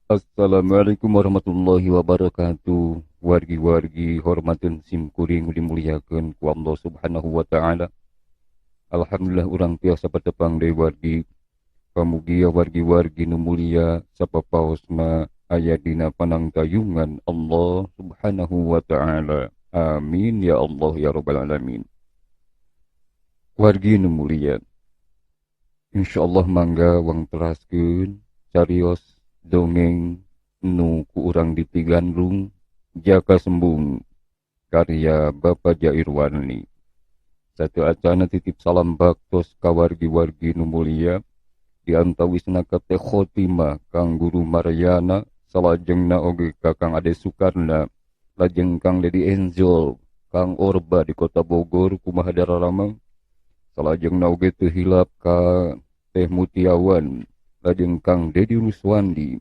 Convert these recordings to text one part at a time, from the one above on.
Assalamualaikum warahmatullahi wabarakatuh. Wargi-wargi hormateun sim kuring dimuliakeun ku Allah Subhanahu wa taala. Alhamdulillah urang tiasa patepang deui wargi. Pamugia wargi-wargi nu mulia sapapaosna aya dina panangtayungan Allah Subhanahu wa taala. Amin ya Allah ya rabbal alamin. Wargi nu mulia, insyaallah mangga wang teraskeun carios dongeng nu ku urang dipigandrung Jaka Sembung karya Bapak Jairwani. Satu acana titip salam baktos ka wargi-wargi nu mulia diantawisna ka Teh Khotimah, Kang Guru Maryana, salajengna oge ka Kang Ade Sukarna, lajeng Kang Dedi Enzol, Kang Orba di Kota Bogor kumaha dararamang, salajengna oge teu hilap ka Teh Mutiawan, lajeng Kang Dedi Ruswandi,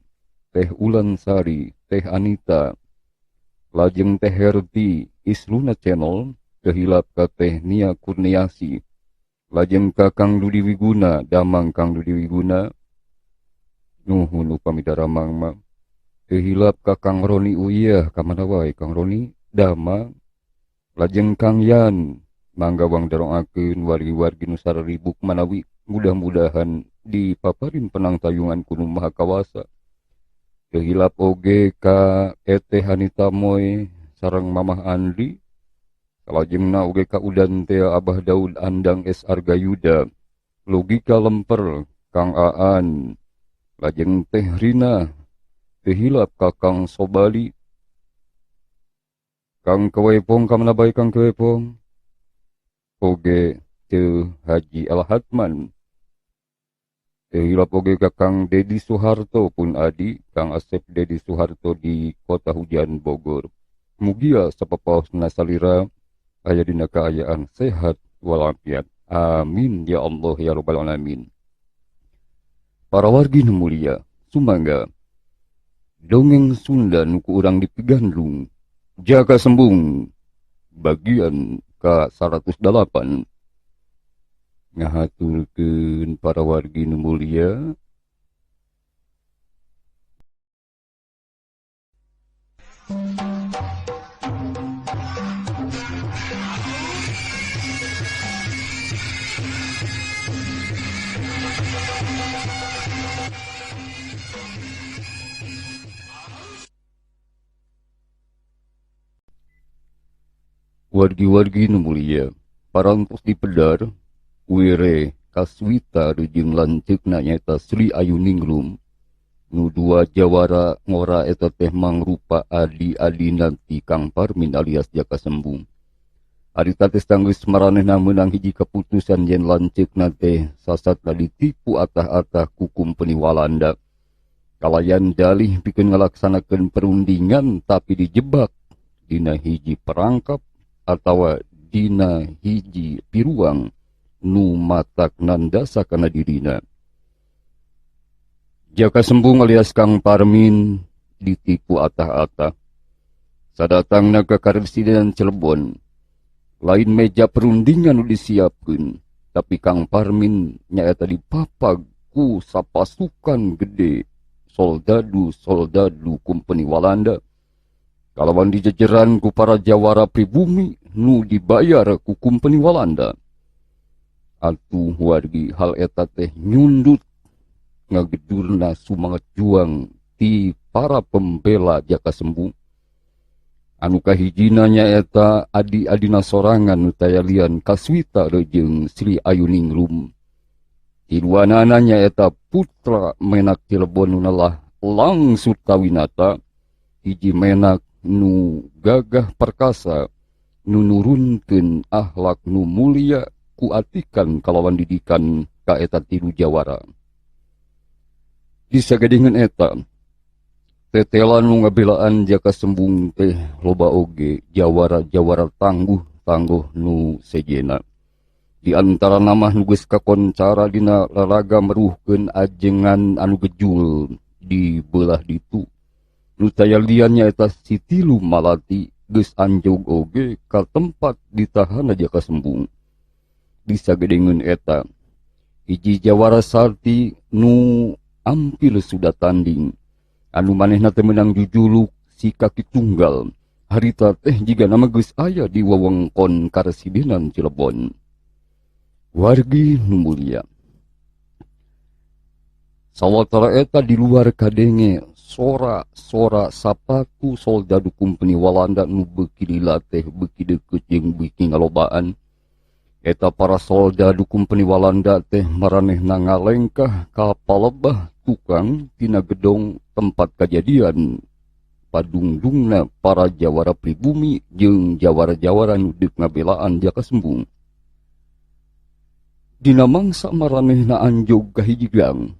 Teh Ulansari, Teh Anita, lajeng Teh Herti, Isluna Channel, kehilap ka Teh Nia Kurniasi, lajeng ka Kang Dudi Wiguna, damang Kang Dudi Wiguna, nuhun upami daramang mah, kehilap ka Kang Roni Uyah, kamana wae Kang Roni, damang, lajeng Kang Yan, mangga wang darongakeun wargi-wargi nu sararibuk manawi mudah-mudahan dipaparin penangtayungan ku Nu Maha Kawasa. Kehilap oge ka Eteh Hanita Moy sareng Mamah Andri, salajengna oge ka Udan Tea Abah Daud Andang S Argayuda, Logika Lemper Kang Aan, lajeng Teh Rina, kehilap ka Kang Sobali, Kang Kewepong kamana bae Kang Kewepong, oge teu Haji Al Hatman, kehilap oge ka Kang Dedi Soeharto pun adi, Kang Asep Dedi Soeharto di Kota Hujan Bogor. Mugia sapapaosna salira aya dina kaayaan sehat walafiat. Amin ya Allah ya rabbal alamin. Para wargi nu mulia, sumangga dongeng Sunda nu ku urang dipigandrung Jaka Sembung bagian ka 108 ngahaturkeun para wargi nu mulia. Wargi-wargi nu mulia, parantos dipedar Were Kaswita jeung lanceukna nyaeta Sri Ayuningrum nu dua jawara ngora eta teh mangrupa adi-adina ti Kang Parmin alias Jaka Sembung. Harita teh tanggeus maranehna meunang hiji kaputusan yen lanceukna teh sasatna ditipu atah-atah ku kumpeni Walanda. Kalayan dalih pikeun ngalaksanakeun perundingan tapi dijebak dina hiji perangkap atawa dina hiji piruang nu matak nandasa kana dirina. Jaka Sembung alias Kang Parmin ditipu atah-atah. Sadatangna ka Karesidenan Cirebon, lain meja perundingan nu disiapkeun, tapi Kang Parmin nyaeta dipapag ku sapasukan gede soldadu-soldadu kumpeni Walanda. Kalawan dijejeran ku para jawara pribumi nu dibayar ku kumpeni Walanda. Atuh wargi hal eta teh nyundut ngagedurna sumangat juang ti para pembela Jaka Sembung. Anu kahijina nyaeta adi-adina sorangan nu tayalian Kaswita jeung Sri Ayuningrum. Tiluanana nyaeta putra Menak Cirebon nu nelah Lang Sutawinata, hiji menak nu gagah perkasa nu nurunkeun akhlak nu mulia ku atikan kalawan didikan ka eta tilu jawara. Disagadingan eta tetela nu ngabelaan Jaka Sembung teh loba oge jawara-jawara tangguh-tangguh nu sejena. Di antara nama nu geus kakoncara dina lalaga meruhkeun ajengan anu gejul di beulah ditu. Nu tayalian nyaeta si Tilu Malati geus anjog oge ka tempat ditahan Jaka Sembung. Disagedengeun eta hiji jawara sarti nu ampil sudah tanding. Anu manehna teh meunang jujuluk si kaki tunggal. Harita teh jiga nama geus aya di wewengkon Karesidenan Cirebon. Wargi nu mulia. Sawatara eta di luar kadenge sora-sora sapatu soldadu kumpeni Walanda nu beuki lila teh beuki deukeut jeung beuki ngalobaan. Eta para soldadu kumpeni Walanda teh maranehna ngalengkah ka palebah tukang tina gedong tempat kajadian padungdungna para jawara pribumi jeung jawara-jawara nu deuk ngabelaan Jaka Sembung. Dina mangsa maranehna anjog ka hiji gang.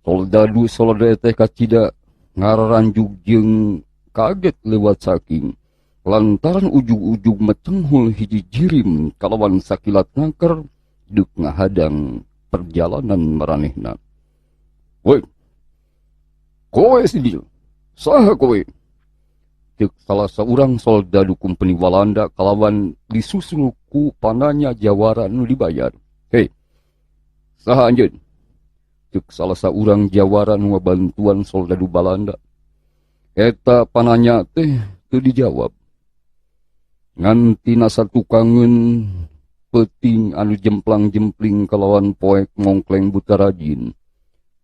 Soldadu soldadu teh kacida ngararanjug jeung kaget lewat saking lantaran ujug-ujug mecenghul hiji jirim kalawan sakilat ngangker deuk ngahadang perjalanan maranehna. Woi, kowe sendiri, saha kowe? Ceuk salah seorang soldadu kumpeni Walanda kalawan disusul ku pananya jawara nu dibayar. Hei, saha anjeun? Ceuk salah seorang jawara nu bantuan soldadu Balanda. Eta pananya teh teu dijawab. Nganti nasa tukangeun peuting anu jemplang-jempling kalawan poek mongkleng buta rajin.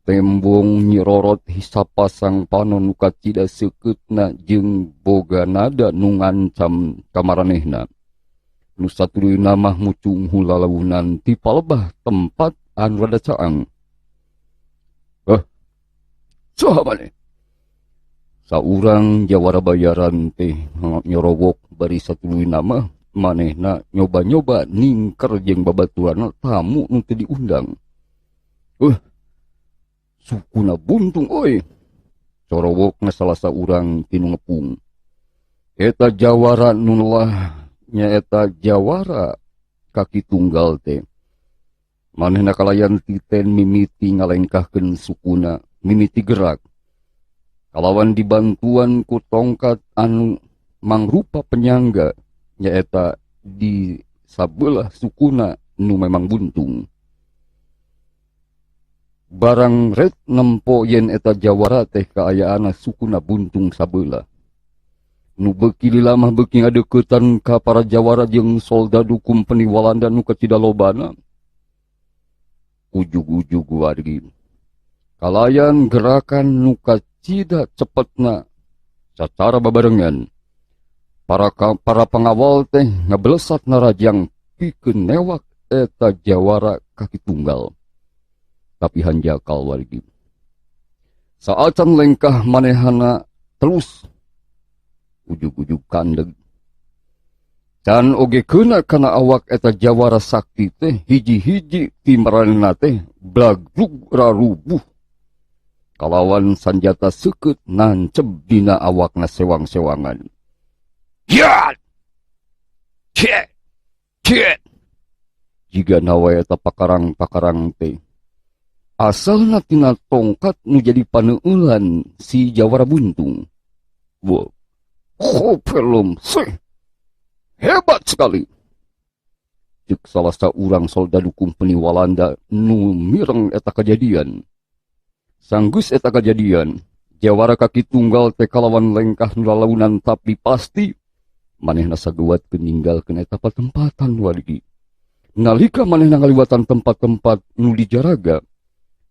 Tembong nyirorot hisapasang panon nu kacida seukeutna jeung boga nada nu ngancam kamaranehna. Nu satuluyna mah mucung hulalaunan ti palebah tempat anu rada caang. Saha maneh? Saurang jawara bayaran teh nyorowok bari satuluyna mah manehna nyoba-nyoba ningker jeung babaturanna tamu nu teu diundang. Sukuna buntung euy. Corowokna salah saurang tinu ngepung. Eta jawara nu lelah nyaeta jawara kaki tunggal teh. Manehna kalayan titen mimiti ngalengkahkeun sukuna, mimiti gerak. Kalawan dibantuan ku tongkat anu mangrupa penyangga nyaeta di sabelah sukuna nu memang buntung. Barang ret nempo yen eta jawara teh kaayaanna sukuna buntung sabelah. Nu beuki lila mah beuki ngadeuketan ka para jawara jeung soldadu kumpeni Walanda nu kacida lobana. Ujug-ujug wargi. Kalayan gerakan nu kacida cepetna sacara babarengan. Para pengawal teh ngabelesat narajang pikeun newak eta jawara kaki tunggal. Tapi hanjakal wargi. Saacan lengkah manehana terus ujug-ujug kandeg. Can oge keuna kana awak eta jawara sakti teh hiji-hiji ti maranehna teh blaglug rarubuh. Kalawan sanjata seukeut nanceb dina awakna sewang-sewangan. Ya! Cie! Cie! Jiga nawa eta pakarang-pakarang teh. Asalna tina tongkat nu jadi paneueulan si jawara buntung. Wah, kopelum sih. Hebat sekali. Ceuk salah saurang soldadu kumpeni Walanda nu mireng eta kejadian. Sanggeus eta kejadian, jawara kaki tunggal teh kalawan lengkah nu lalaunan tapi pasti manehna saguat ninggalkeun eta patempatan wargi. Nalika manehna ngaliwatan tempat-tempat nu dijaraga,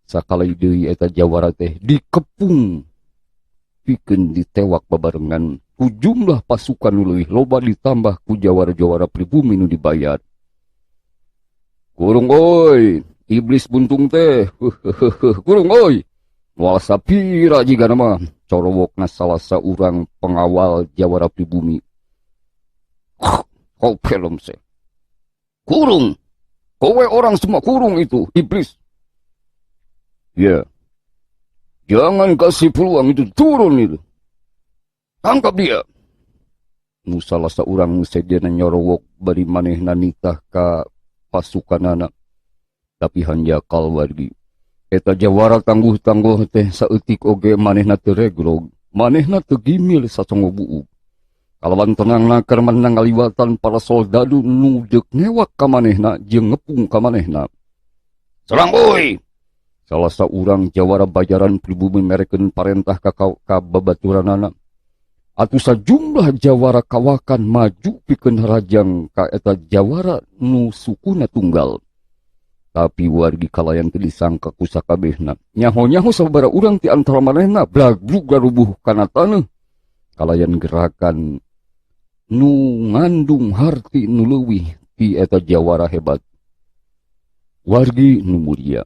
sakali deui eta jawara teh dikepung pikeun ditewak babarengan ku jumlah pasukan nu leuwih loba ditambah ku jawara-jawara pribumi nu dibayar. Kurung oi, iblis buntung teh. Kurung oi. Moal sapira jiga nama corowokna salah saurang pengawal jawara pribumi. Kau film se. Kurung. Kowe orang semua kurung itu, iblis. Ya. Jangan kasih peluang itu turun itu. Tangkap dia. Nu salah saurang nu sejenna nyorowok bari manehna nitah ka pasukanana. Tapi hanjakal wargi. Eta jawara tangguh-tangguh teh saeutik oge manehna teu regrog, manehna teu gimil sacongo buuk. Kalawan tenang nakar menang ngaliwatan para soldadu nu deuk newak ka manehna jeung ngepung ka manehna. Serang euy! Salah saurang jawara bayaran pribumi merekeun parentah ka ka babaturanana. Atuh sajumlah jawara kawakan maju pikeun harajang ka eta jawara nu sukuna tunggal. Tapi wargi kalayan teu disangka ku sakabehna. Nyaho-nyaho sababaraha urang ti antara manehna bragbrug garubuh kana taneuh. Kalayan gerakan nu ngandung harti nu leuwih ti eta jawara hebat. Wargi nu mulia.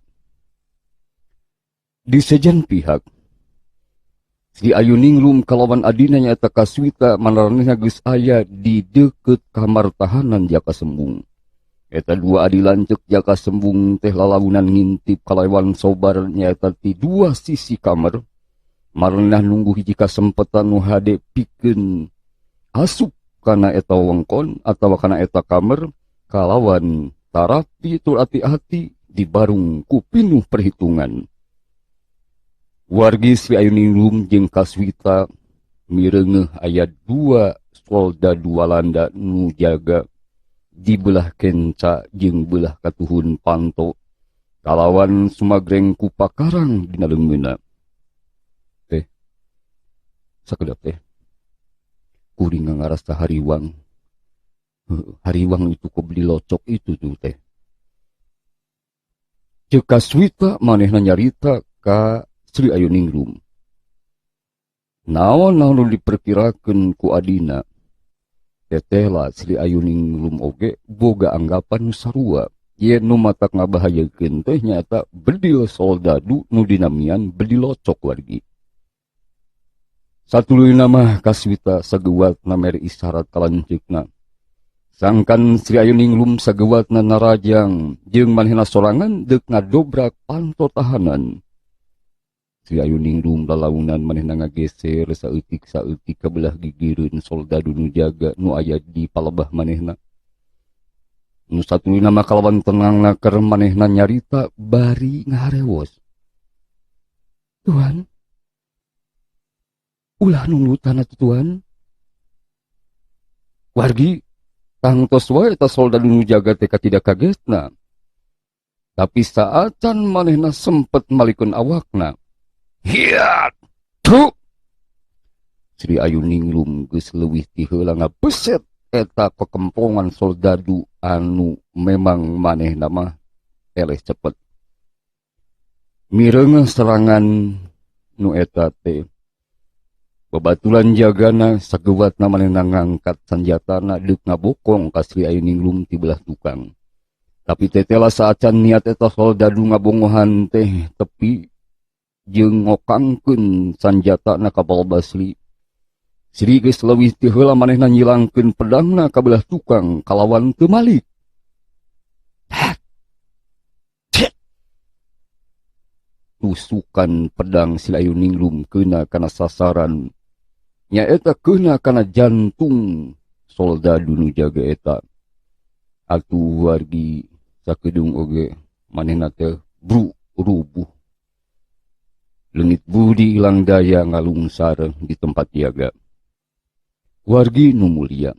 Di sejen pihak, Sri Ayu Ningrum kalawan adina nyaeta Kaswita manaranehna geus aya di deukeut kamar tahanan Jaka Sembung. Eta dua adi lanceuk Jaka Sembung teh lalaunan ngintip kalawan sobar nyaeta ti dua sisi kamar. Maranehna nunggu hiji kasempetan nu hade pikeun asup kana eta wewengkon atawa kana eta kamar kalawan tarapi tur ati-ati dibarung ku pinuh perhitungan. Wargi Sri Ayu Ningrum jeung Kaswita mireungeuh aya dua soldadu Walanda nu jaga di belah kenca jeung belah katuhun panto kalawan sumagreng ku pakarang dina leungeunna. Teh, sakedap teh. Kuring ngarasa hariwang. Hariwang itu kok beli locok itu tuh teh. Ceuk Kaswita manehna nyarita ka Sri Ayu Ningrum. Naon-naon nu diperkirakeun ku adina. Tetehlah Sri Ayu Ningrum oge boga anggapan nu sarua. Yen nu matak ngabahayakeun teh nyaeta bedil soldadu nu dinamian bedil locok wargi. Satuluyna mah Kaswita sageuwatna mere isyarat ka lanceukna. Sangkan Sri Ayu Ningrum sageuwatna narajang jeung manehna sorangan deuk ngadobrak panto tahanan. Sri Ayu Ningrum lalaunan manehna ngageser saeutik-saeutik ka belah gigireun soldadu nu jaga nu aya di palebah manehna. Nu satuluyna mah kalawan tenangna keur manehna nyarita bari ngaharewos. Tuan, ulah nundutan atuh tuan. Wargi tangtos wae eta soldadu nu jaga teh katidak kagetna. Tapi saacan manehna sempet malikeun awakna. Hiat! Tuh! Sri Ayu Ningrum geus leuwih ti heula ngabeset eta kekempongan soldadu anu memang manehna mah eleh cepet. Mireungeuh serangan nu eta teh. Babaturan jagana sageuwatna manehna ngangkat sanjatana deuk ngabokong ka Sri Ayu Ningrum ti belah tukang. Tapi tetela saacan niat eta soldadu ngabongohan teh tepi jeung ngokangkeun sanjatana ka Basri. Sri geus leuwih ti heula manehna nyilangkeun pedangna ka belah tukang kalawan teu malik. Tusukan pedang Sri Ayu Ningrum keuna kana sasaran. Nyaeta keuna kana jantung soldadu nu jaga eta. Atuh wargi sakedeung oge manehna teh bru rubuh. Leungit budi ilang daya ngalungsar di tempat jaga. Wargi nu mulia.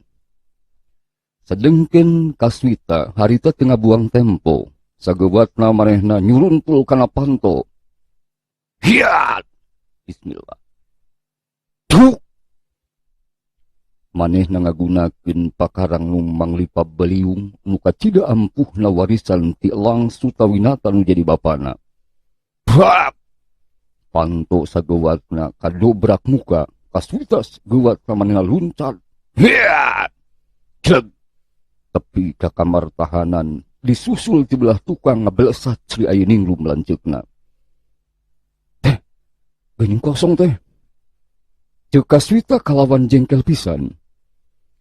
Sedengkeun Kaswita harita teu ngabuang tempo. Sageuwatna manehna nyuruntul kana panto. Hiat! Bismillah. Tuk! Manehna ngagunakeun pakarang nu manglipa beliung nu kacida ampuhna warisan ti Elang Sutawinata nu jadi bapana. Bap! Panto sageuwatna kadobrak muka, Kaswita geuwatna manehna luncat. Hiat! Jleg! Tepi ka kamar tahanan disusul ti belah tukang ngabelesat Sri Ayu Ningrum lanceukna. Teh, geuning kosong teh. Ceuk Kaswita kalawan jengkel pisan.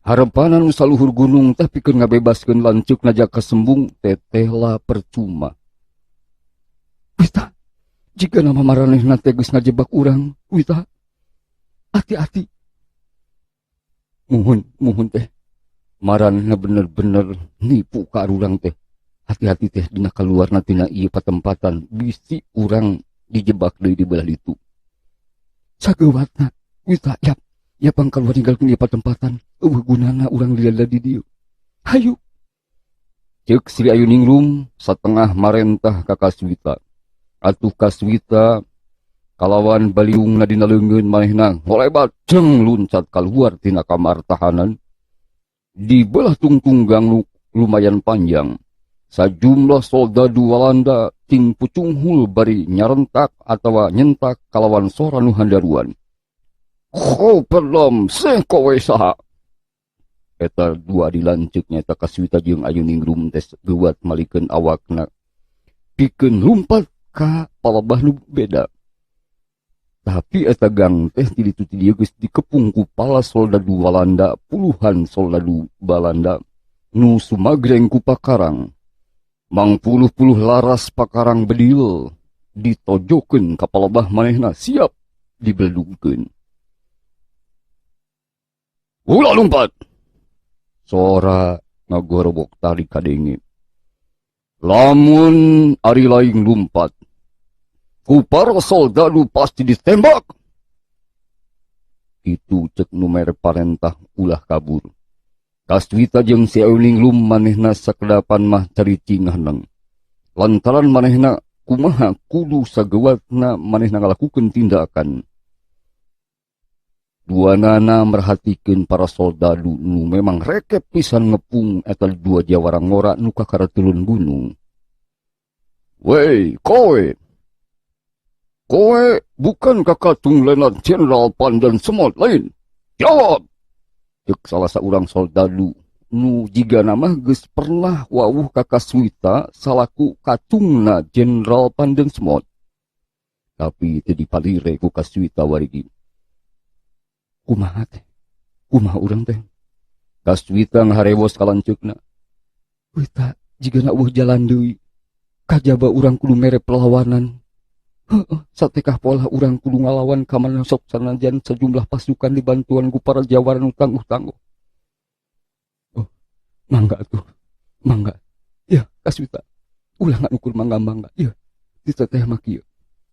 Harepanan nu saluhur gunung teh pikeun ngabebaskeun lanceukna Jaka Sembung tetehlah percuma. Wita, jika nama maranehna teh geus ngajebak urang, Wita, hati-hati. Muhun, muhun teh. Maranehna bener-bener nipu ka urang teh. Hati-hati teh dina kaluarna tina ieu patempatan bisi urang dijebak deui di belah ditu. Sageuwatna, Wita, yap, yapang kaluar ninggalkeun ieu patempatan, eueuh gunana urang lila di dieu. Hayu. Ceuk Sri Ayu Ningrum satengah marentah ka Kaswita. Atuh Kaswita kalawan baliungna dina leungeun manehna ngolebat jeng luncat kaluar tina kamar tahanan. Di belah tungtunggang lumayan panjang. Sajumlah soldadu Walanda ting pucunghul bari nyarentak atawa nyentak kalawan sora nu handaruan. Kau pelom seh kowe saha. Eta dua dilanceuknya eta Kaswita jeung Ayu Ningrum teh geuwat malikeun awakna pikeun lumpat ka palebah nu beda. Tapi eta gang teh ti ditu ti dieu geus dikepung ku pala soldadu Walanda, puluhan soldadu Balanda nu sumagreng ku pakarang. Mangpuluh-puluh laras pakarang bedil ditojokeun ka palebah manehna siap dibeledugkeun. Ulah lumpat! Sora ngagorobok tari kadenge. Lamun ari laing lumpat, ku para soldadu pasti ditembak. Itu cek nu mere parentah ulah kabur. Kaswita jeung si Ayu Ningrum manehna sakedapan mah caricing haneng. Lantaran manehna kumaha kudu sagewatna manehna ngalakukeun tindakan. Dua nana merhatikeun para soldadu nu memang rekep pisan ngepung eta dua jawara ngora nu kakara turun gunung. Wei, kowe. Kowe bukan kakak tunglenan Jenderal Pandan Semot lain. Jawab. Cek salah saurang soldadu nu jiga nama geus pernah wawuh ka Kaswita salaku katungna Jenderal Pandan Semot. Tapi teu dipalire ku Kaswita warigi. Kumaha teh? Kumaha urang teh? Kaswita ngaharewos ka lanceukna. Wita jigana eueuh jalan deui. Kajaba urang kudu mere perlawanan. Heeh, satekah pola urang kudu ngalawan ka mana sok sanajan sejumlah pasukan dibantuan ku para jawara nu tangguh-tangguh. Oh, mangga atuh. Mangga. Ya, Kaswita. Ulah nganukur mangga-mangga. Ya, di teteh mah kieu.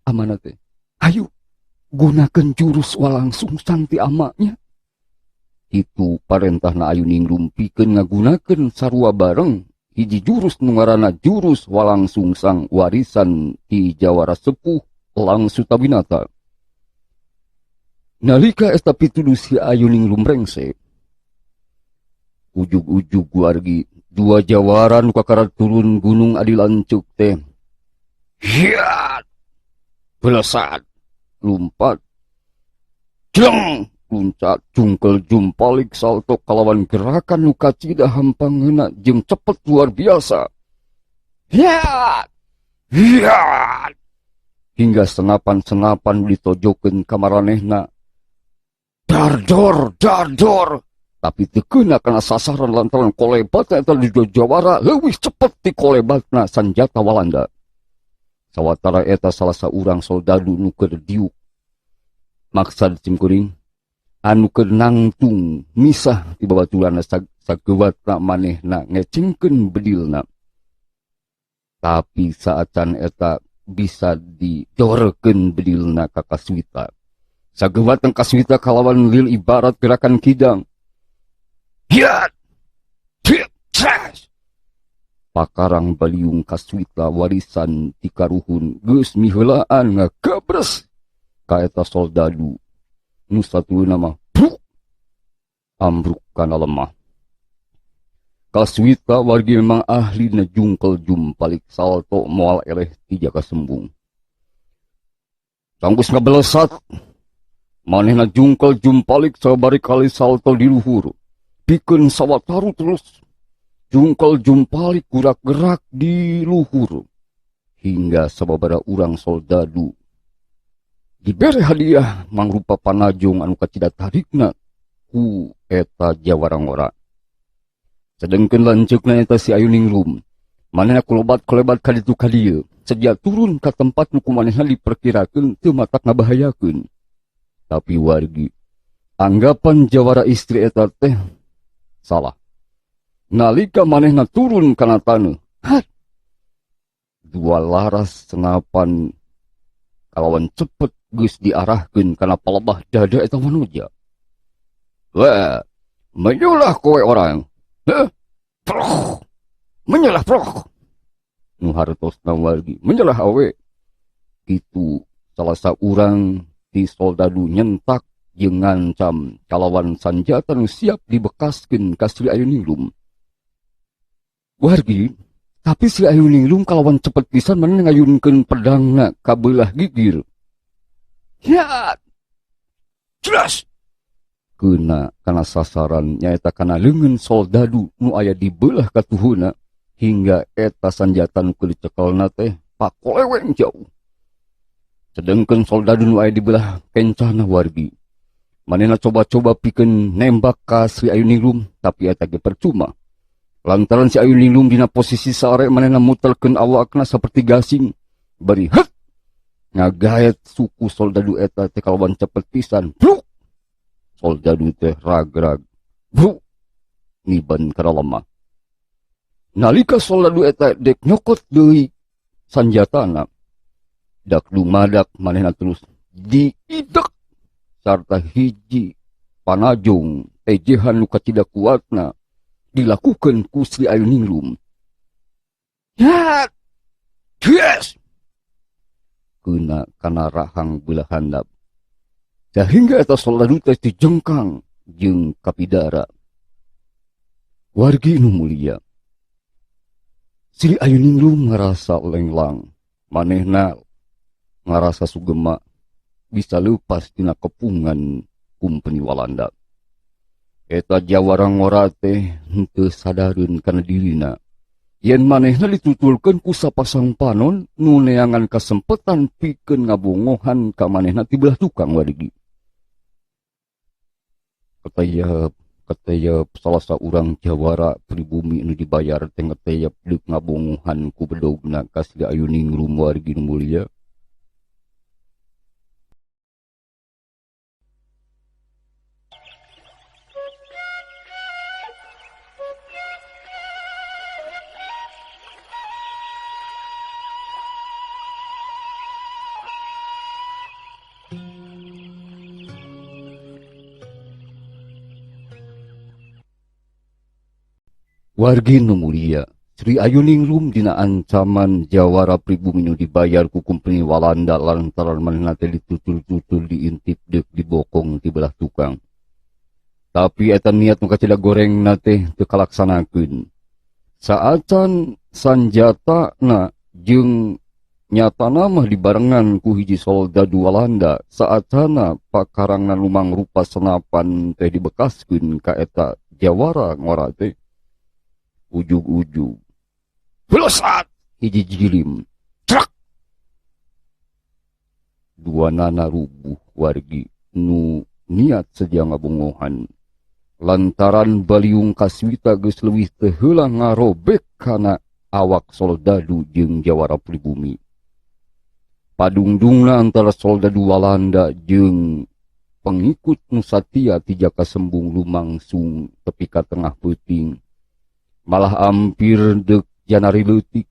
Amanah teh. Hayu, gunakeun jurus walangsungsang ti amanya. Itu parentahna Ayu Ningrum pikeun ngagunakeun sarua bareng hiji jurus nu ngaranna jurus walangsungsang warisan ti jawara sepuh Lang Sutawinata. Nalika eta pituduh si Ayu Ningrum rengse, ujug-ujug wargi dua jawara nu kakara turun gunung adi lanceuk teh. Hiat! Belesat! Lumpat! Jleng! Luncat jungkel jumpalik salto kalawan gerakan nu kacida hampangeuna jeung cepet luar biasa. Hiat! Hiat! Hingga senapan-senapan ditojokeun ka maranehna. Dardor, dardor. Tapi teu keuna kana sasaran lantaran kolebatna eta di jawara leuwih cepet ti kolebatna sanjata Walanda. Sawatara eta salah saurang soldadu nu keur diuk. Maksad simkuring anu keur nangtung misah ti babaturanna sagewatna manehna ngecengkeun bedilna. Tapi saacan eta bisa dijorekeun bedilna ka Kaswita. Sagewatna Kaswita kalawan lil ibarat gerakan kidang. Hiat! Hiat! Crash! Pakarang baliung Kaswita warisan ti karuhun geus miheulaan ngagabres ka eta soldadu. Nu satuluna mah bruk ambruk kana lemah. Kaswita wargi memang ahli na jungkel jumpalik salto moal eleh ti jaka sembung. Sanggeus ngabelesat manehna jungkel jumpalik sabari kali salto di luhur. Pikeun sawataru terus jungkel jumpalik gerak-gerak di luhur hingga sababaraha urang soldadu dibere hadiah mangrupa panajong anu kacida tarikna ku eta jawara ngora. Sedengkeun lanceukna eta si Ayu Ningrum manehna kulobat-kulebat ka ditu ka dieu sedia turun ka tempat nu ku manehna diperkirakeun teu matak ngabahayakeun. Tapi wargi anggapan jawara istri eta teh salah. Nalika manehna turun kana taneuh, hat! Dua laras senapan kalawan cepet geus diarahkeun kana palebah dada eta manuja. Wah, menyulah kowe orang. Heh? Proh. Menyelah proh. Nu hartosna wargi, menyelah awe. Kitu salah saurang ti soldadu nyentak jeung ngancam kalawan sanjata nu siap dibekaskeun ka Sri Ayu Ningrum. Wargi, tapi Sri Ayu Ningrum kalawan cepet pisan manehna ngayunkeun pedangna ka beulah gigir. Ya! Jelas! Kena kana sasaran nyaeta kana leungeun soldadu nu aya di beulah katuhuna hingga eta sanjata nu keur dicekelna teh pakoleweng jauh. Sedengkeun soldadu nu aya di belah kencana wargi. Manehna coba-coba pikeun nembak ka Sri Ayu Ningrum, tapi eta ge percuma. Lantaran si Ayu Ningrum dina posisi sare manehna mutelkeun awakna saperti gasing, bari het ngagaet suku soldadu eta teh kalawan cepet pisan. Bruk! Soldadu teh rag-rag. Bruk! Niban kana lemah. Nalika soldadu eta dek nyokot deui sanjatana, dak dumadak manehna terus diidek sarta hiji panajong ejehan nu kacida kuatna dilakukan ku Sri Ayu Ningrum. Ya, yes. Kena kana rahang belah handap. Sehingga eta soldadu teh dijengkang jeung kapidara. Wargi nu mulia, Sri Ayu Ningrum ngarasa lenglang, manehna ngarasa sugema bisa lepas tina kepungan kumpeni Walanda. Eta jawara ngora teh henteu sadareun kana dirina. Yen manehna ditutulkeun ku sapasang panon nu neangan kasempetan pikeun ngabongohan ka manehna ti belah tukang wargi. Keteyep, keteyep salah saurang jawara pribumi nu dibayar teh ngeteyep deuk ngabongohan ku bedogna ka Sri Ayu Ningrum wargi nu mulia. Wargi nu mulia, Sri Ayu Ningrum dina ancaman jawara pribumi nu dibayar ku kumpeni Walanda lantaran manehna teh ditutul-tutul diintip deuk dibokong ti belah tukang. Tapi eta niat nu kacida gorengna teh teu kalaksanakeun. Saacan sanjatana jeung nyatana mah dibarengan ku hiji soldadu Walanda, saacana pakarangna nu mangrupa senapan teh dibekaskeun ka eta jawara ngora teh. Ujug-ujug belesat hiji jilim trak dua nana rubuh wargi nu niat sedia ngabongohan lantaran baliung kaswita geus leuwih teu heula ngarobek kana awak soldadu jeung jawara pribumi. Padungdungna antara soldadu Walanda jeung pengikut nu satia ti Jaka Sembung lumangsung tepi ka tengah peuting. Malah ampir deuk janari leutik.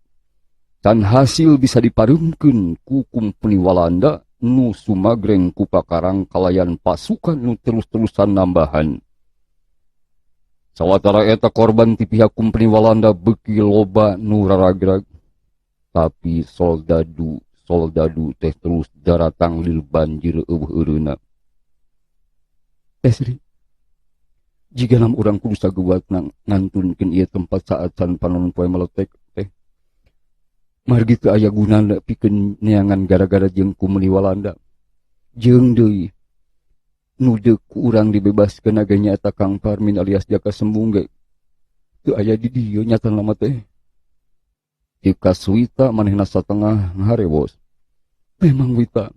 Can hasil bisa dipareumpkeun ku kumpeni Walanda nu sumagreng ku pakarang kalayan pasukan nu terus-terusan nambahan. Sawatara eta korban ti pihak kumpeni Walanda beuki loba nu raragrag. Tapi soldadu teh terus daratang lil banjir eueuh eureuna. Teh Sri, jika nam urang kudu sagebat ngantunkeun ieu tempat saat can panon poe meletek teh. Margi teu aya gunana pikeun neangan gara-gara jeung kumpeni Walanda. Jeung deui nu deuk ku urang dibebaskeun ge nyaeta Kang Parmin alias Jaka Sembung ge teu aya di dieu nyatana mah teh. Teu kasuita manehna satengah ngaharewos. Memang wita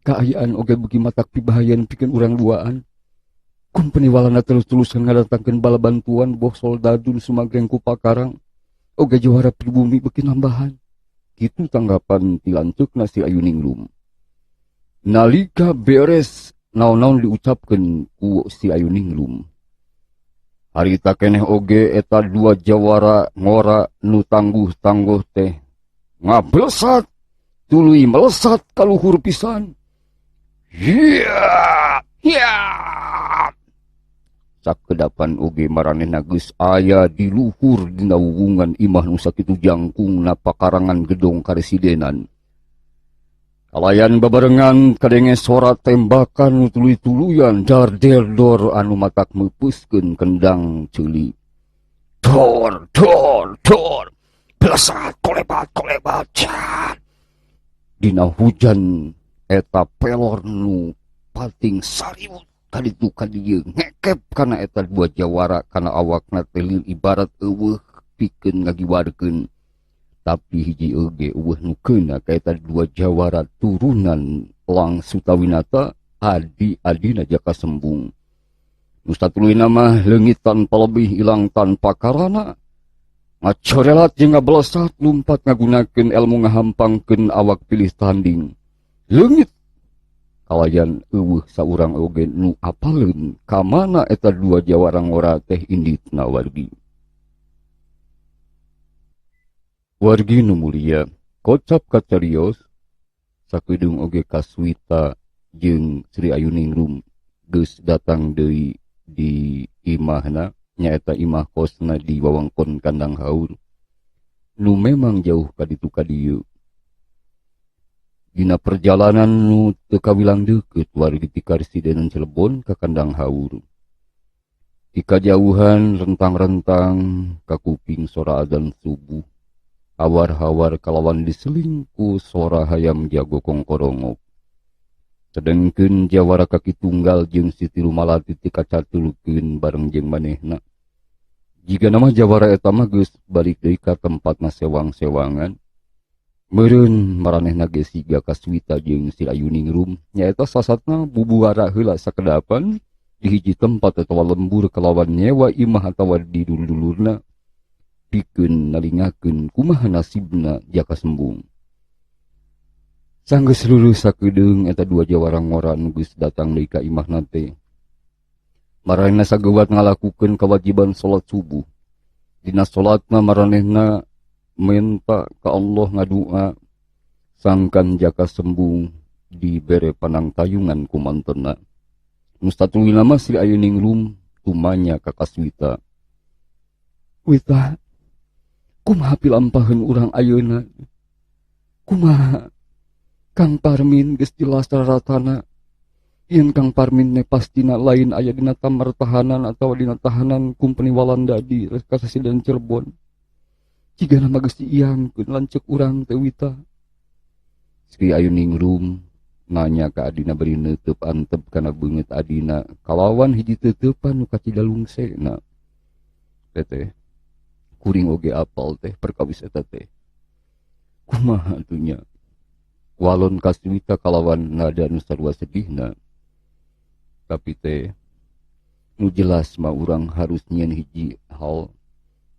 kaayaan oge beuki matak pibahayan pikeun urang duaan. Kumpeni Walanda terus-terusan ngadatangkeun bala bantuan boh soldadu nu sumagreng ku pakarang oge jawara pribumi beuki nambahan. Kitu tanggapan ti lanceukna si Ayu Ningrum. Nalika beres naon-naon diucapkeun ku si Ayu Ningrum. Harita keneh oge eta dua jawara ngora nu tangguh-tangguh teh ngablesat tuluy melesat ka luhur pisan. Hiya! Hiya! Sakedapan oge maranehna geus aya di luhur dina wuwungan imah nu sakitu jangkungna pakarangan gedong karesidenan. Kalayan babarengan kadenge sora tembakan nu tuluy-tuluyan dar-der-dor anu matak meupeuskeun kendang ceuli. Dor dor dor blesat kolebat kolebat cat. Dina hujan eta pelor nu pating sariwut kaditu kadieu ngekep kana eta dua jawara kana awakna teh ibarat eueuh pikeun ngagiwarkeun. Tapi hiji oge eueuh nu keuna ka eta dua jawara turunan Lang Sutawinata adi-adina Jaka Sembung. Nu satuluyna mah leungit tanpa lebih ilang tanpa karana. Ngacorelat jeung ngablesat lumpat ngagunakeun elmu ngahampangkeun awak pilih tanding. Leungit kalayan eueuh saurang oge nu apaleun ka mana eta dua jawara ngora teh inditna wargi. Wargi nu mulia, kocap kacarios sakedeung oge Kaswita jeung Sri Ayuningrum geus datang deui di imahna, nyaeta imah kosna di wewengkon Kandang Haur nu memang jauh ka ditu ka dieu. Dina perjalanan nu teu kawilang deukeut wargi ti Karesidenan Cirebon ka Kandang Haur. Di kajauhan rentang-rentang kakuping sora adzan subuh. Hawar-hawar kalawan diselingku sora hayam jago kongkorongok. Sedengkeun jawara kaki tunggal jeung Siti Rumalati ti kacatulkeun bareng jeung manehna. Jiga nama jawara eta mah geus balik deui ka tempatna sewang-sewangan. Meureun maranehna geus siga Kaswita jeung Sri Ayuningrum nyaeta sasatna bubuara heula sakedapan di hiji tempat atawa lembur kalawan nyewa imah atawa di dulur-dulurna pikeun nalingakeun kumaha nasibna Jaka Sembung. Sanggeus lulus sakedeung eta dua jawara ngora nu geus datang deui ka imahna teh. Maranehna sageuwat ngalakukeun kewajiban salat subuh. Dina salatna maranehna menta ka Allah ngadua sangkan Jaka Sembung dibere panangtayungan ku mantena. Nu satuluyna mah Sri Ayuningrum tumanya ka Kaswita. Wita, kumaha pilampaheun urang ayeuna? Kumaha Kang Parmin geus jelas raratana. Yen Kang Parmin ne pastina lain aya dina kamar tahanan atawa dina tahanan kumpeni Walanda di Kasasidan Cirebon. Jigana mah geus diiangkeun lanceuk urang teh Wita. Sri Ayuningrum nanya ka adina bari neuteub antep kana beungeut adina kalawan hiji teuteupan nu kacida lungsena. Teteh kuring oge apal teh perkawis eta teh. Kumaha atuh nya? Walon Kaswita kalawan nada nu sarua sedihna. Tapi teh nu jelas mah urang harus nyieun hiji hal,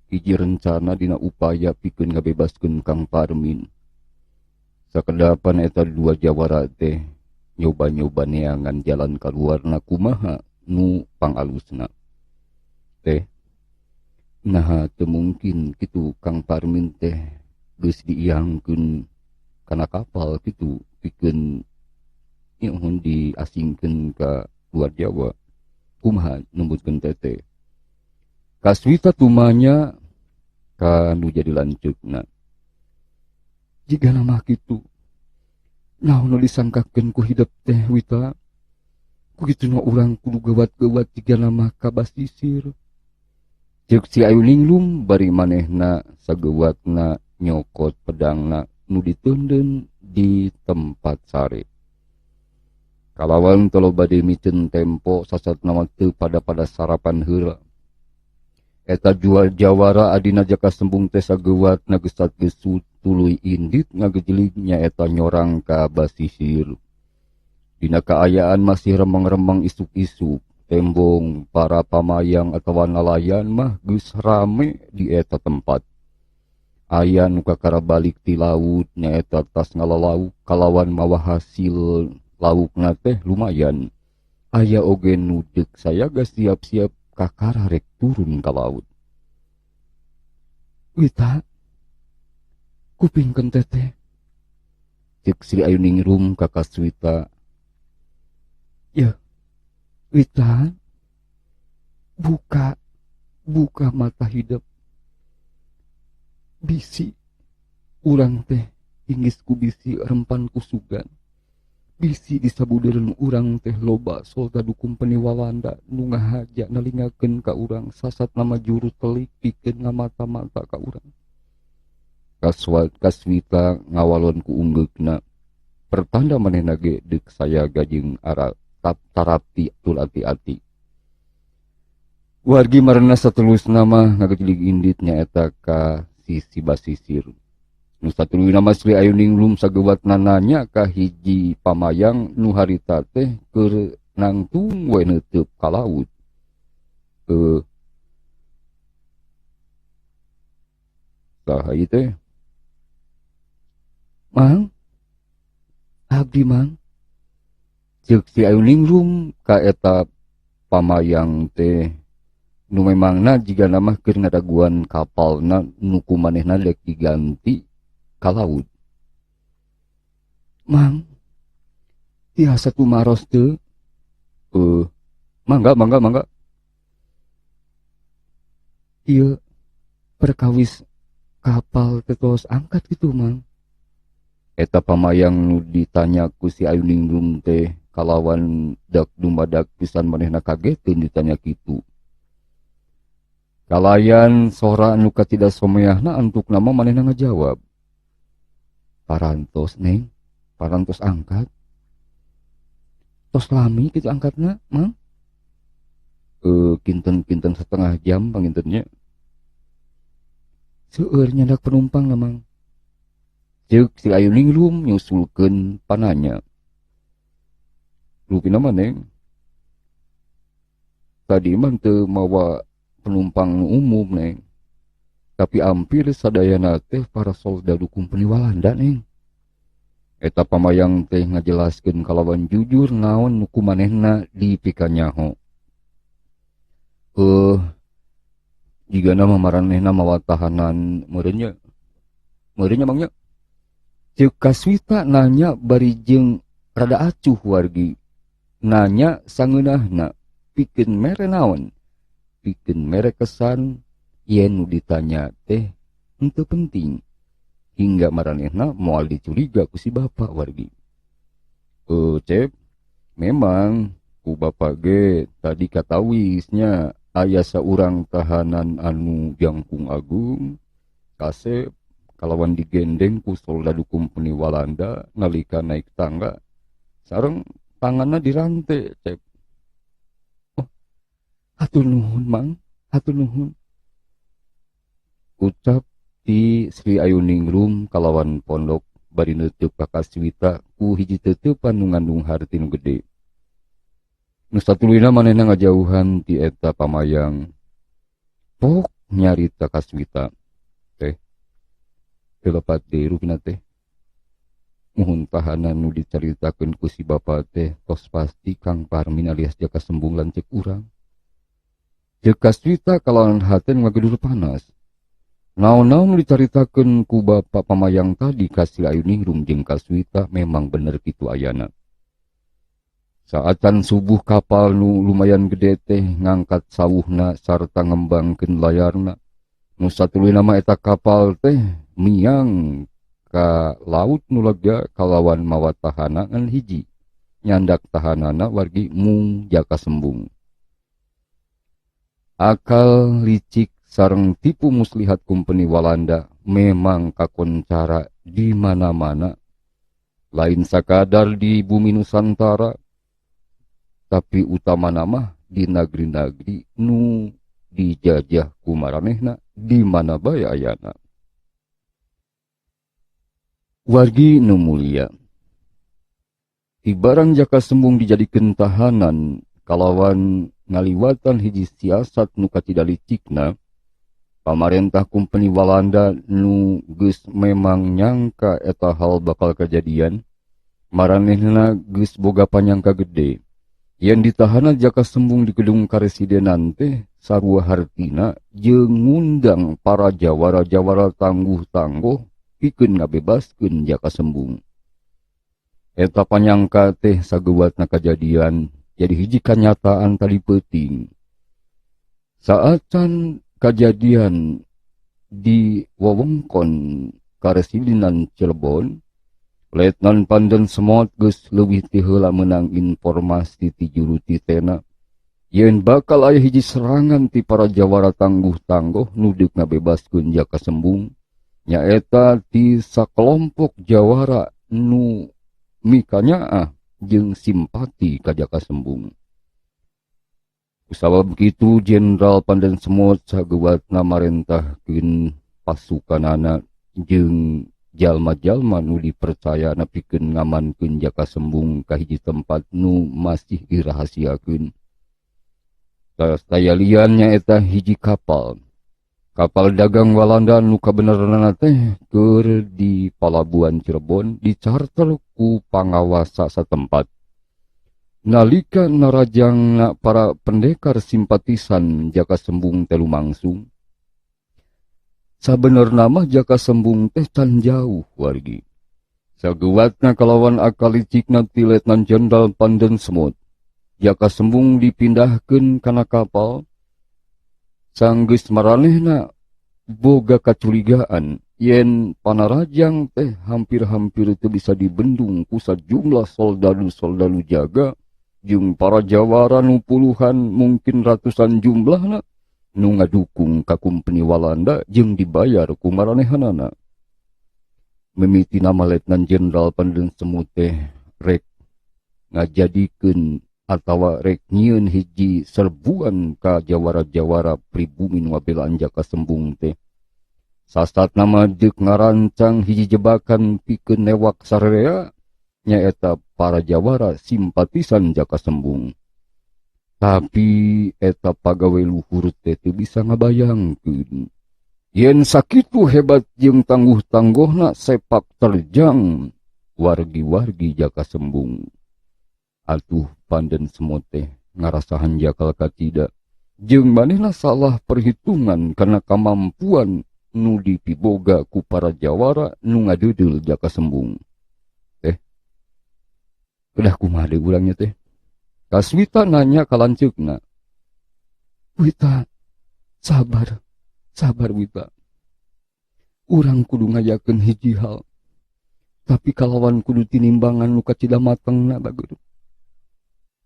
hiji rencana dina upaya pikeun ngabebaskeun Kang Parmin. Sakedapan eta dua jawara teh nyoba-nyoba neangan jalan kaluarna kumaha nu pangalusna. Teh naha teu mungkin kitu Kang Parmin teh geus diiangkeun kana kapal kitu pikeun nyuhun diasingkeun ka luar Jawa. Kumaha nembutkeun teteh? Kaswita tumanya ka nu jadi lanceukna. Jigana mah kitu naon nu disangkakeun ku hidep teh Wita? Ku kitu nu urang kudu gawat-gawat jigana mah ka basisir. Ceuk si Ayuningrum bari manehna sageuwatna nyokot pedangna nu diteundeun di tempat sare. Kalawan teu loba deui miceun tempo sasatna mah teu pada-pada sarapan heula. Eta jual jawara adina Jaka Sembung teh sageuwatna gesat-gesut tuluy indit ngagejelig nyaeta nyorang ka basisir. Dina kaayaan masih remeng-remeng isuk-isuk, tembong para pamayang atawa nalayan mah geus rame di eta tempat. Aya nu kakara balik ti laut nyaeta tas ngalalauk kalawan mawa hasil laukna teh lumayan. Aya oge nu deuk sayaga siap-siap kakara rek turun ka laut. Wita, kupingkeun teteh. Ceuk Sri Ayuningrum ka Kaswita. Ya, Wita, buka, buka mata hidup. Bisi urang teh inggis ku bisi rempan ku sugan. Bisi di sabudeureun urang teh loba soldadu kumpeni Walanda nu ngahaja nalingakeun ka urang sasat nama juru telik pikeun ngamata-mata ka urang. Kaswita ngawalon ku unggeukna pertanda manehna ge deuk sayaga jeung ara tarapti tul ati-ati. Wargi marana satelusna mah ngagejlig indit nyaeta ka sisi basisir. Nu satuluyna mah Sri Ayu Ningrum sagewatna nanya ka hiji pamayang nu harita teh keur nangtung we neuteub ka laut. Saha ieu teh? Mang, abdi mang. Ceuk Sri Ayu Ningrum ka eta pamayang teh nu memangna jigana mah keur ngadaguan kapalna nu ku manehna dek diganti ka laut. Mang, tiasa tumaros teu? Mangga, mangga, mangga. Ieu perkawis kapal teh tos angkat kitu, Mang. Eta pamayang nu ditanya ku si Ayu Ningrum teh kalawan dak dumadak pisan manehna kageteun ditanya kitu. Kalayan sora nu katidak someahna antuk nama manehna ngajawab. Parantos neng, parantos angkat. Tos lami kitu angkatna, Mang. Kinten-kinten setengah jam pangintennya. Seueur nyandak penumpang lah, Mang. Ceuk si Ayu Ningrum nyusulkeun pananya. Rupina mah neng. Tadi mah teu mawa penumpang nu umum neng. Tapi hampir sadayana teh para soldadu kumpeni Walanda neng. Eta pamayang teh ngajelaskeun kalawan jujur naon nu kumanehna dipikanyaho. Jigana mah maranehna mawa tahanan meureun nya. Meureun nya mangnya. Ceuk Kaswita nanya bari jeung rada acuh wargi. Nanya sangeunahna pikeun mere naon? Pikeun mere kesan yen nu ditanya teh henteu penting hingga maranehna moal dicuriga ku si bapak wargi. Cep, memang ku bapak ge tadi katawisnya aya saurang tahanan anu jangkung agung kasep kalawan digendeng ku soldadu kumpeni Walanda nalika naik tangga sareng tanganna dirante Cep. Oh, hatur nuhun Mang, hatur nuhun. Ucap ti Sri Ayu Ningrum kalawan pondok bari neuteub ka Kaswita ku hiji teuteupan nu ngandung harti nu gede. Nu satuluyna manehna ngajauhan ti eta pamayang. Pok nyarita Kaswita teh teu lepat deui rupina teh. Muhun tahanan nu dicaritakeun ku si bapa teh tos pasti Kang Parmin alias Jaka Sembung lanceuk urang. Ceuk Kaswita kalawan hate nu ngagedur panas. Naon-naon nu dicaritakeun ku bapa pamayang tadi ka Sri Ayu Ningrum jeung Kaswita memang bener kitu ayana. Saatan subuh kapal nu lumayan gede teh ngangkat sawuhna sarta ngembangkeun layarna. Nu satuluyna mah eta kapal teh miang ka laut nu lega kalawan mawa tahanan hiji. Nyandak tahanana wargi mung Jaka Sembung. Akal licik sareng tipu muslihat kumpeni Walanda memang kakoncara di mana-mana. Lain sakadar di bumi Nusantara, tapi utamana mah di nagri-nagri nu dijajah ku maranehna di mana bae ayana. Wargi nu mulia, tibarang Jaka Sembung dijadikeun tahanan kalawan ngaliwatan hiji siasat nu kacida licikna, pamarentah kumpeni Walanda nu geus memang nyangka eta hal bakal kejadian, maranehna geus boga panyangka gede. Yen ditahanan Jaka Sembung di gedung karesidenan teh sarua hartina jeung ngundang para jawara-jawara tangguh-tangguh pikeun ngabebaskeun Jaka Sembung. Eta panyangka teh sageuwatna kajadian jadi hiji kanyataan tadi peuting. Saacan kajadian di wewengkon karesidenan Cirebon, Letnan Panden Semot geus leuwih ti heula meunang informasi ti juru titena yen bakal aya hiji serangan ti para jawara tangguh-tangguh nu deuk ngabebaskeun Jaka Sembung, nyaeta ti sakelompok jawara nu mikanyaah jeung simpati ka Jaka Sembung. Kusabab kitu Jenderal Panden Semot sageuwatna marentahkeun pasukanana jeung jalma-jalma nu dipercaya nepikeun ngamankeun Jaka Sembung ka hiji tempat nu masih dirahasiakeun. Sayalian nyaeta hiji kapal. Kapal dagang Walanda nu kabeneranna teh keur di Palabuhan Cirebon dicarter ku pangawasa satempat. Nalika narajangna para pendekar simpatisan Jaka Sembung teh lumangsung. Sabenerna mah Jaka Sembung teh can jauh wargi. Sageuwatna kalawan akal licikna ti Letnan Jenderal Panden Semut, Jaka Sembung dipindahkeun kana kapal. Sanggeus maranehna boga kacurigaan yen panarajang teh hampir-hampir teu bisa dibendung ku sajumlah soldadu-soldadu jaga jeung para jawara nu puluhan mungkin ratusan jumlahna nu ngadukung ka kumpeni Walanda jeung dibayar ku maranehanana. Mimiti nama Letnan Jenderal Panden Semut teh rek ngajadikeun atawa rek nyieun hiji serbuan ka jawara-jawara pribumi nu ngabelaan Jaka Sembung teh. Sasat nama deuk ngarancang hiji jebakan pikeun newak sararea nyaeta para jawara simpatisan Jaka Sembung. Tapi eta pagawe luhur teh teu bisa ngabayangkeun yen sakitu hebat jeung tangguh-tangguhna sepak terjang wargi-wargi Jaka Sembung. Atuh Panden Semut teh ngarasa hanjakal katida jeung manehna salah perhitungan karena kamampuan nu dipiboga ku para jawara nu ngadeudeuh Jaka Sembung. Teh kedah kumaha deui urangnya teh? Kaswita nanya ka lanceukna. Wita, sabar, sabar Wita. Urang kudu ngayakeun hiji hal. Tapi kalawan kudu tinimbangan nu kacida matengna bageureup.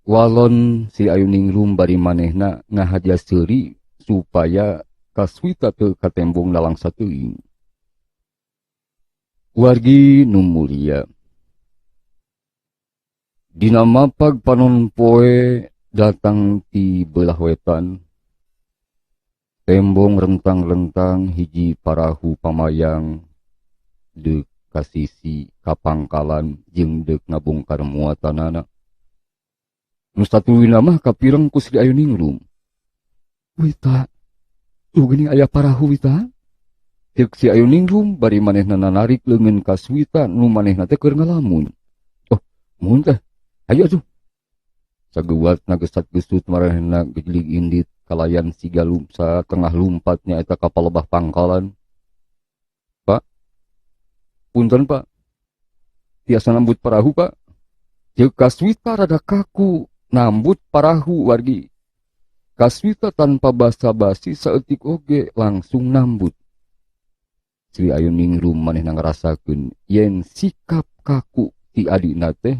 Walon si Ayu Ningrum bari manehna ngahaja seuri supaya Kaswita teu katembong lalangsa teuing. Wargi nu mulia, dina mapag panon poe datang ti belah wetan, tembong rentang-rentang hiji parahu pamayang deuk ka sisi kapangkalan jeung deuk ngabongkar muatanana. Nu satuluyna mah kapireng ku Sri Ayu Ningrum. Wita, tuh geuning aya parahu Wita. Ceuk si Ayu Ningrum bari manehna nanarik leungeun ka Swita nu manehna teh keur ngalamun. Oh, mun teh. Ayo atuh. Sageuwatna gesat-gesut maranehna gejlig indit kalayan siga satengah lumpatnya eta kapal lebah pangkalan. Pak, punten Pak. Tiasa nambut parahu Pak. Ceuk Kaswita rada kaku nambut parahu wargi. Kaswita tanpa basa-basi saeutik oge langsung nambut. Sri Ayu Ningrum manehna ngarasakeun yen sikap kaku ti adina teh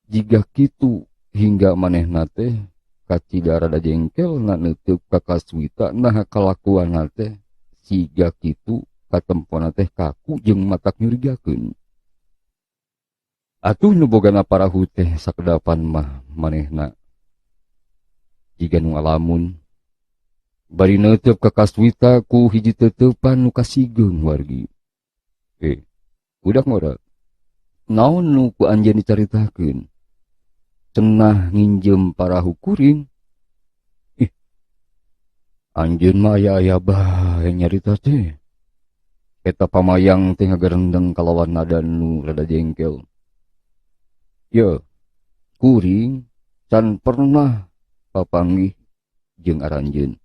jiga kitu hingga manehna teh kacida rada jengkel na neuteuk ka Kaswita naha kalakuanna teh siga kitu katempona teh kaku jeung matak nyurigakeun. Atuh nu bogana parahu teh sakedapan mah manehna jiga nu ngalamun bari neuteuk ka Kaswita ku hiji teteupan nu kasigeung wargi. Budak ngora. Naon nu ku anjeun dicaritakeun? Cenah nginjem parahu kuring. Ih, anjeun mah aya-aya bae nyarita teh. Eta pamayang teh ngagerendeng kalawan nada nu rada jengkel. Ye, kuring can pernah papanggih jeung aranjeun.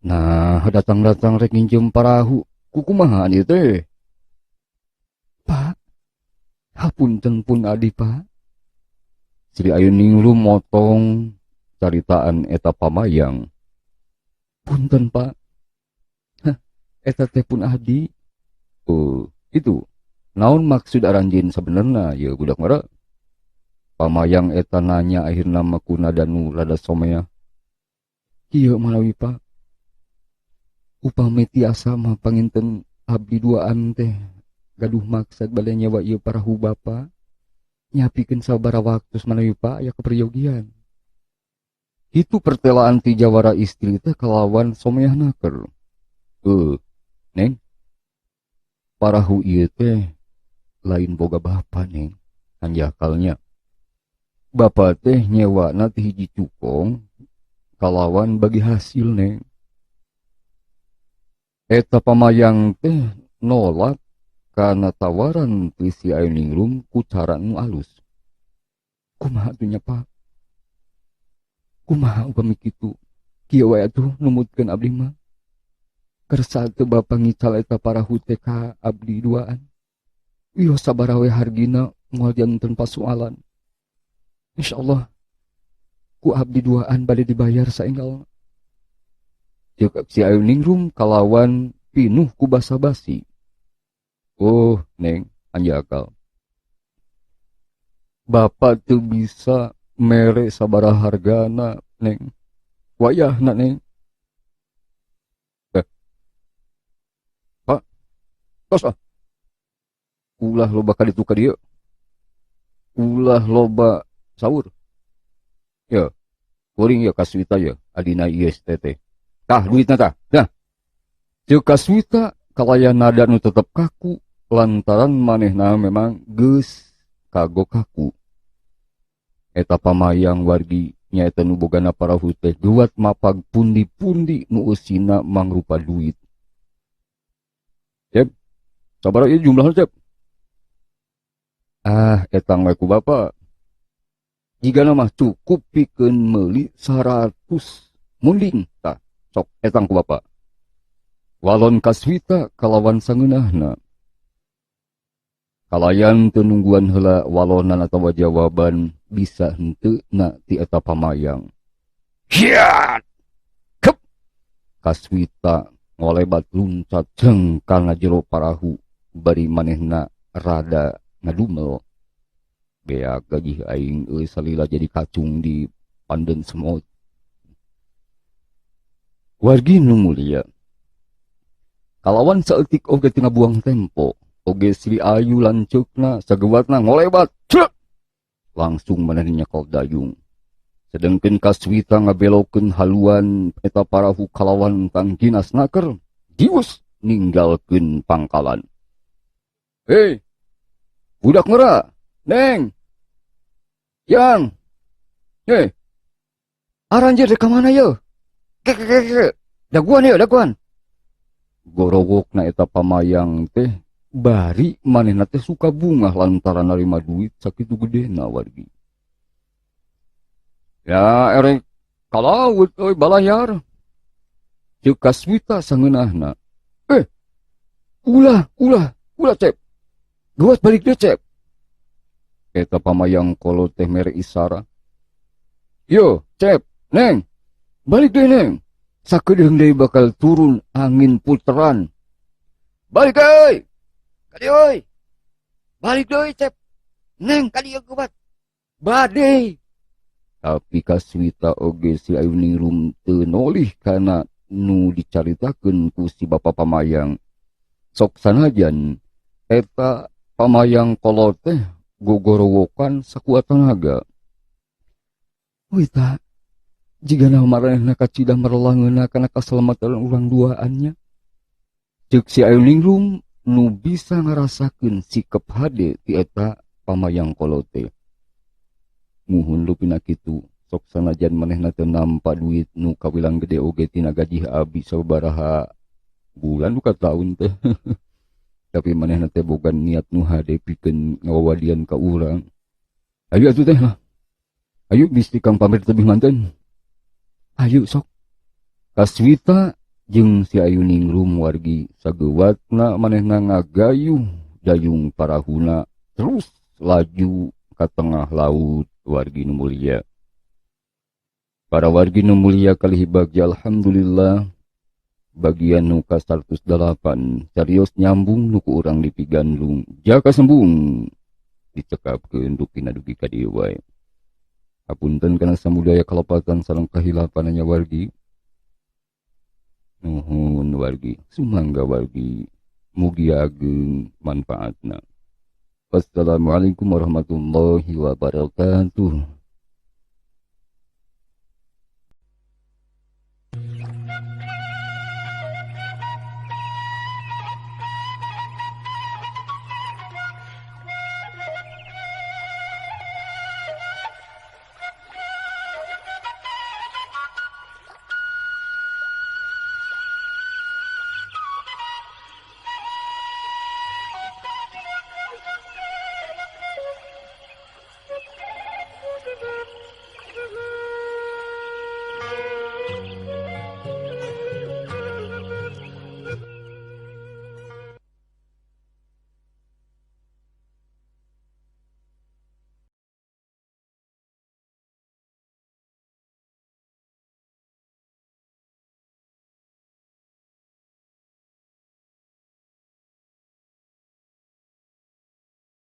Nah, datang-datang rek nginjem parahu, kukumaha ieu teh? Pak, hapunten pun adi Pak. Sri Ayu Ningrum motong caritaan eta pamayang. Punten Pak. Hah, eta teh pun adi. Oh, itu. Naon maksud aranjeun sabenerna ye budak ngora? Pamayang eta nanya akhirna mah ku nada nu rada somea. Kieu malawi Pak. Upami tiasa mah panginten abdi duaan teh gaduh maksad bade nyewa ieu parahu bapa. Nyapikeun sabaraha waktu manawi Pak aya keperyogian. Itu pertelaan ti jawara istri teh kalawan someah naker. Neng. Parahu ieu teh lain boga bapa neng. Hanjakalnya. Bapa teh nyewana ti hiji cukong kalawan bagi hasil neng. Eta pamayang teh nolak kana tawaran ti si Ayu Ningrum ku cara nu alus. Kumaha atuh nya Pak? Kumaha upami kitu? Kieu wae atuh numutkeun abdi mah. Kersa teu bapa ngical eta parahu teh ka abdi duaan. Wios sabaraha we hargina moal janten pasualan. Insyaallah ku abdi duaan bade dibayar saenggalna. Ceuk si Ayu Ningrum kalawan pinuh ku basa-basi. Oh, neng, anjakal. Bapak teu bisa mere sabaraha hargana, neng. Wayahna, neng. Pak, tos ah. Ulah loba kaditu ka dieu. Ulah loba sahur. Ya, kuring ya Kaswita ya, adina ieu teh. Tah duitna tah. Nah. Ceuk Kaswita kalayan nada nu tetep kaku lantaran manehna memang geus kagok kaku. Eta pamayang wargi nyaeta nu bogana parahu teh geuwat mapag pundi-pundi nu eusina mangrupa duit. Cep, sabaraha ieu jumlahna Cep? Ah, etang we ku bapa. Jigana mah cukup pikeun meuli 100 munding tah. Sok etang ku bapa. Walon Kaswita kalawan sangeunahna. Kalayan teu nungguan heula walonan atawa jawaban bisa henteu na ti eta pamayang. Hiat! Kep! Kaswita ngolebat luncat jeung kana jero parahu bari manehna rada ngadumel. Beak gajih aing euy salila jadi kacung di panden semut. Wargi nu mulia. Kalawan saeutik oge teu ngabuang tempo, oge Sri Ayu lanceukna sagewatna ngolebat, cek! Langsung manehna nyekel dayung. Sedengkeun Kaswita ngabelokeun haluan eta parahu kalawan tangkinas naker, dius ninggalkeun pangkalan. Hei, budak ngera, neng, yang, hei, aranjeun rek ka mana ye? Ke, ke, ke, ke. Daguan ye, daguan. Gorowokna eta pamayang teh bari manehna teh suka bungah lantaran narima duit sakitu gedena wargi. Ya erek ka laut euy balayar. Ceuk Kaswita sangeunahna. Ulah, ulah, ulah Cep. Geuwas balik deui Cep. Eta pamayang kolot teh mere isara. Yo, Cep, neng. Balik deui neng. Sakedeung deui bakal turun angin puteran. Balik euy. Ka dieu euy. Balik deui Cep. Neng ka dieu geuwat. Bade. Tapi Kaswita oge si Ayu Ningrum teu nolih kana nu dicaritakeun ku si bapa pamayang. Sok sanajan eta pamayang kolot teh gogorowokan sakuat tenaga. Wita, jigana maranehna kacida merlangeuna kana kaselamatan urang duaannya. Ceuk si Ayu Ningrum nu bisa ngarasakeun sikep hade ti eta pamayang kolot teh. Muhun lupina kitu, sok sanajan manehna teu nampa duit nu kawilang gede oge tina gajih abi sabaraha bulan duka taun teh. Tapi manehna teh boga niat nu hade pikeun ngawawadian ka urang. Ayu atuh teh lah. Ayu bisi kang pamit tebih manten. Ayu sok. Kaswita jeung si Ayu Ningrum wargi sageuwatna manehna ngagayuh dayung parahuna terus laju ka tengah laut wargi nu mulia. Para wargi nu mulia kalih bagja alhamdulillah. Bagian nu ka 108, carios nyambung nu ku urang dipigandrung Jaka Sembung, dicekapkeun dukina dugi ka dieu wae. Hapunten kana samudaya kalepatan sareng kahilapan nya wargi. Nuhun wargi, sumangga wargi, mugi ageng manfaatna. Wassalamualaikum warahmatullahi wabarakatuh.